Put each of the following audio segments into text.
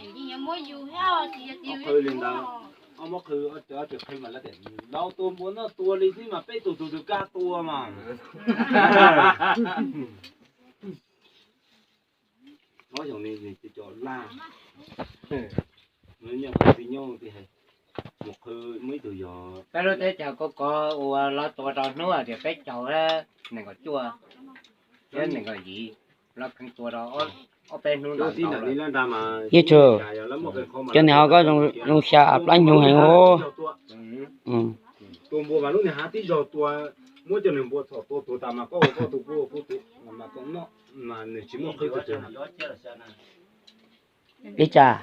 Qhwv li ntawd, ob muab qhwv, ob tug qhwv mas lawv tias, laus tua npua noj tua li xwb mas peb tug tus twg kaj tua mas. Ob xyoo ni cov laj, nyob txiv nyob ti hais, mus qhwv muaj ib tug yog peb lub teb chaws ko ko ua los tua rau hnub tias peb caug nees nkaum cuaj thiab nees nkaum yim, los kheev tua rau ob peb hnub ntawd. Yeej tsuag, cov niag ho koj zoo xya a plab nyug heev os. Tua npua mas lub niag hav tib zog tua, muab cov niag npua txhom tua tuag tas mas koj ua koj tus, kuv ua kuv tus mas koj noj, mas nws tsis muaj qhwv tus twg. Ib tsam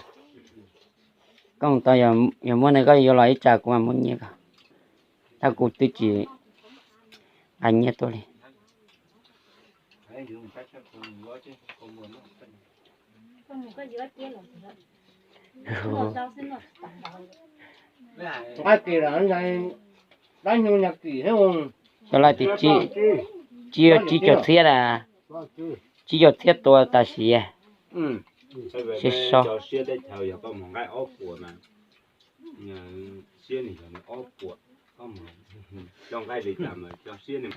koj tau yog muab ne koj yuav los ib tsam kuv mam muab nyiaj koj, tab kuv twb tsis nqa nyiaj tuaj li. Nqa kis los, dab nyuj nqa kis thiab. Cov laij tias tsib, tsib caug txhiab na, tsib caug txhiab tua tam sim. Siab teb chaws yog koj mus nqaij ob puas mas, siab nws yog nws ob puas, koj mus coj nqaij li cas mas coj siab nws.